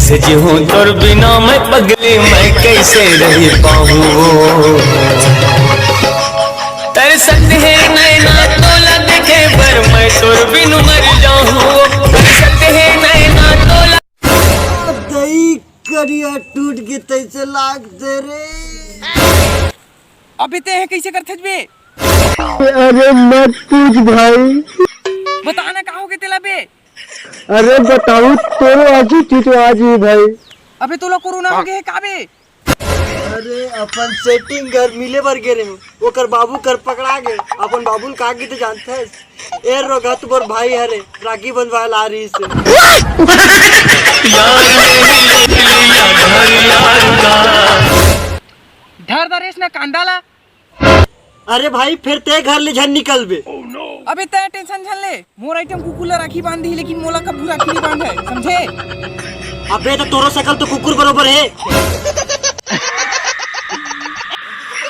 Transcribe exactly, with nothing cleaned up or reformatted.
जीहूं तोर बिना मैं पगली, मैं कैसे रह पाहूं वो। तरसत हे नैना तोला देखे बर, मैं तोर बिनु मर जाहूं वो। तरसत हे नैना तोला। दई करिया टूट के तैसे लागथे रे। अबे ते हे कैसे करथस बे? अरे मत पूछ भाई। बता ना का होगे तेला बे? अरे बताऊं, तोरो आजू चिचवा जी भाई। अबे तोला कोरोना होगे हे का बे? अरे अपन सेटिंग घर मिले बर गे रहे, ओकर बाबू कर पकड़ा गे। अपन बाबू ल का कहिथे जानथस? ए रोगत मोर भाई हरे, राखी बंधवाए ला रहिस हे। धर दरेस ना कांदा ला। अरे भाई, फेर ते घर ले झन निकलबे। अबे ते टेंशन झन ले, मोर आइटम कुकुर ला राखी बांध दी, लेकिन मोला कभू राखी नहीं बांधे, समझे? अबे तो तोरो सकल तो कुकुर बरोबर हे।